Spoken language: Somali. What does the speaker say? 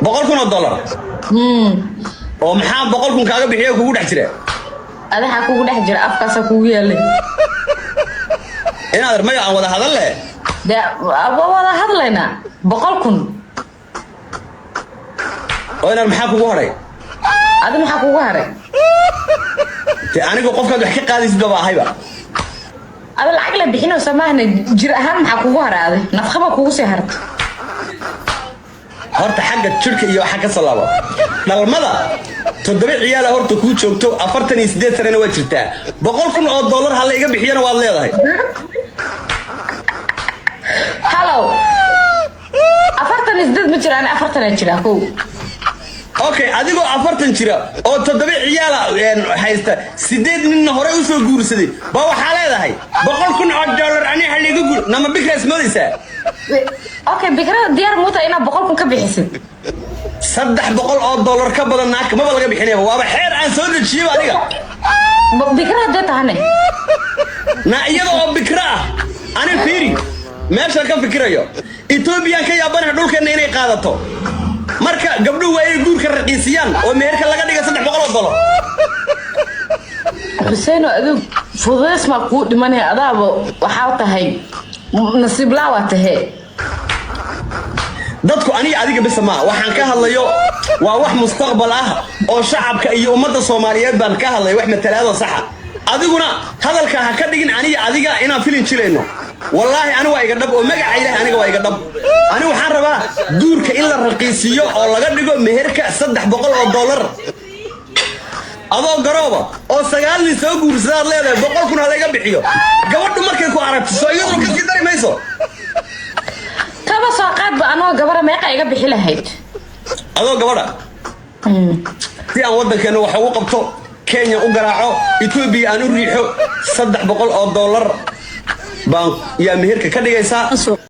$100,000? Oo maxaa 100,000 kaaga bixiya kugu dhex jira? Adaxaa kugu dhex jira, afkaasaa kugu yaalay. Inaad mayo aan wada hadal leh. Dee waa wada hadlaynaa, 100,000. Oo inaad maxaa kugu hadhay? Adi maxaa kugu haray? Dee anigu qofkaad wax ka qaadaysid baba ahayba. Ada lacag la bixinaysa maahna, jir ahaan maxaa kugu haray? Adi nafqaba kugu sii harta. Horta xagga jirka iyo waxa ka soo laabo dhalmada, toddoba ciyaala horta kuu joogto, 48 sanana waa jirtaa, $100,000 ha la iga bixiyana waad leedahay. Halow, 48 ma jiraan, 40 jiraa kow. Okay, adigoo 40 jira oo toddoba ciyaala haysta, sideed ninna horey usoo guursaday, ba waxaa leedahay $100,000 ani ha liiga guur. Nama bikraas moodaysaa? Okay, bikrada diyaar muuta inaad 100,000 ka bixisid? $300 ka badan naag maba laga bixinayaba, waaba xeer aan soo dejiyeyba aniga. Bikra haddee tahane? Na iyada oo bikra ah, ani fiiri meeshaan ka fikirayo, Etoobiyaan ka yaabanaha dhulkeenna inay qaadato. Marka gabdhuhu waa inay guurka raqiisiyaan oo meherka laga dhiga $300. Xuseeno, adigu fududeys maa kuu dhimanaya? Adaaba waxaa tahay nasiiblaa waa tahee. Dadku aniga adiga bisa maa, waxaan ka hadlayo waa wax mustaqbal ah oo shacabka iyo ummadda Soomaaliyeed baan ka hadlay, wax matalaadoo saxa. Adiguna hadalka ha ka dhigin aniga adiga inaan filin jilayno. Wallaahi ani waa iga dhab, oo magaca Ilaah aniga waa iga dhab. Ani waxaan rabaa guurka in la raqiisiyo oo laga dhigo meherka $300. Adoo garooba oo sagaal nin soo guursadaad leedahay 100,000 ha layga bixiyo. Gabadhu markay ku aragto, soo iyaduna kasii dari mayso? Kaba soo qaadba anoo gabara, meeqa iga bixi lahayd? Adoo gabadha, si aan waddankeena wax ugu qabto, Kenya u garaaco, Etoobiya aan u riixo, $300 baan yaa meherka ka dhigaysaa.